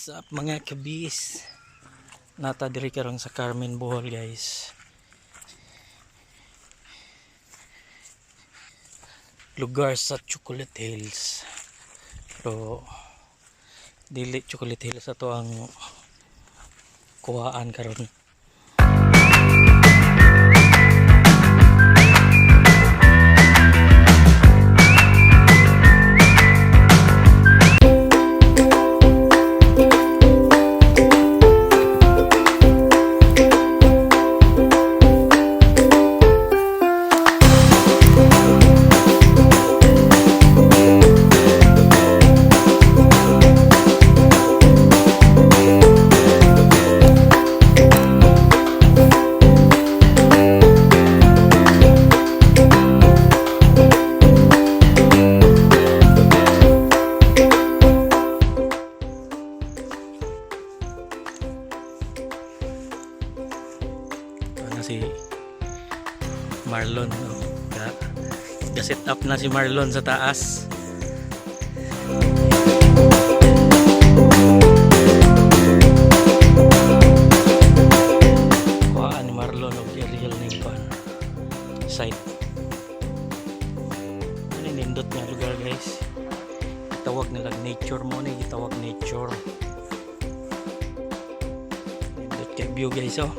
What's up, mga kabis? Naa ta diri karon sa Carmen, Bohol, guys. Lugar sa Chocolate Hills. Pero dili Chocolate Hills ato ang kuhaan karon. Ano si Marlon, no? Ga set up na si Marlon sa taas. Kuhaan ni Marlon og aerial ning kuan site. Ano, nindot nga lugar, guys. Gitawag nila nature mo ni gitawag nature. Nindot kay view, guys, oh.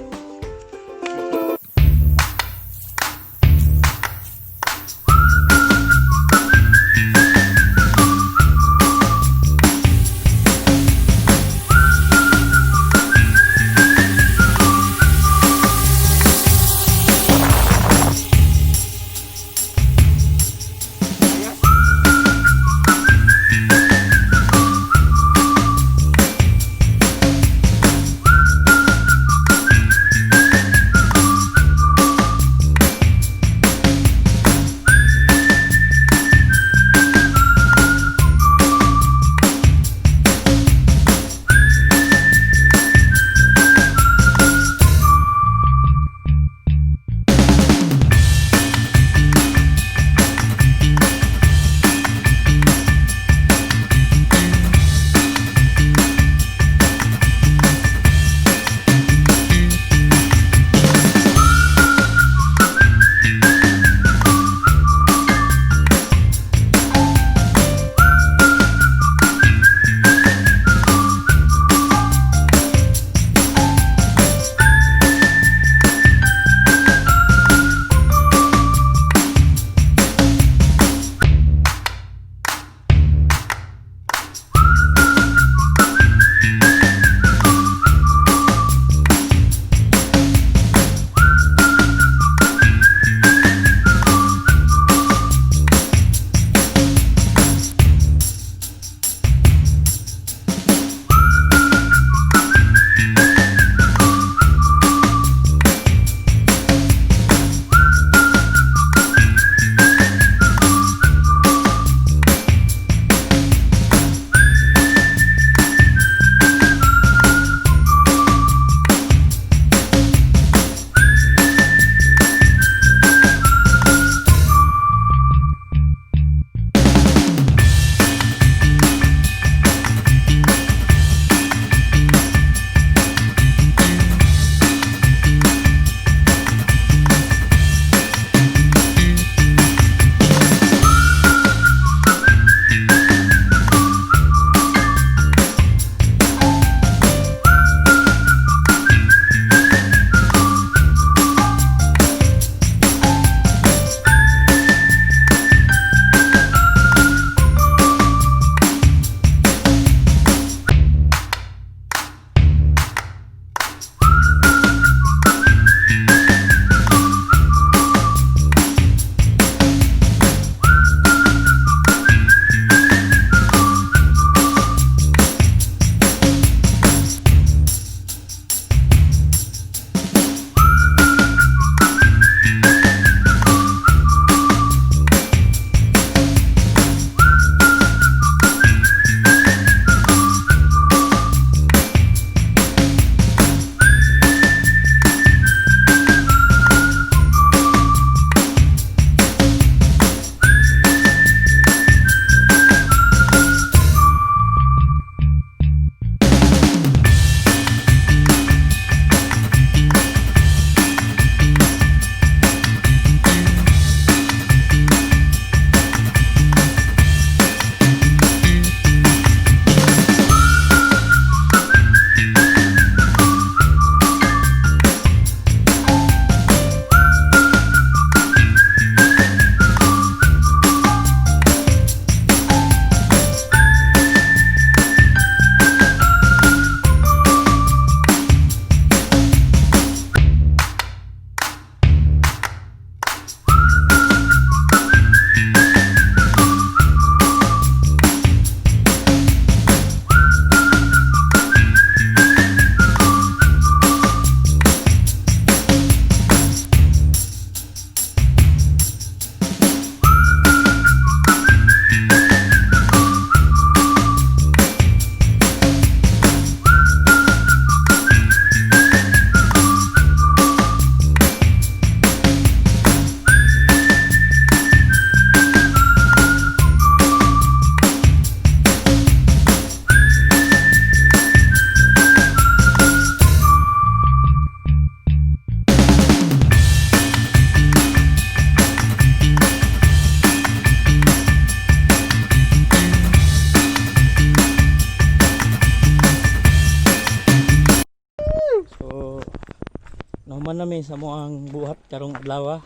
Human nami sa among buhat karong adlaw.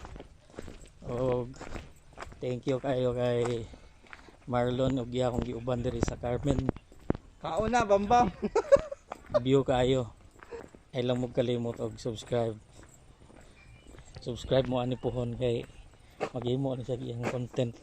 Og thank you kayo kay Marlon ug iya akong giuban diri sa Carmen. Kaon na, bambam. View kaayo. Ay lang mo kalimot og subscribe. Subscribe mo ani pohon kay maghimo ni sa iyang content.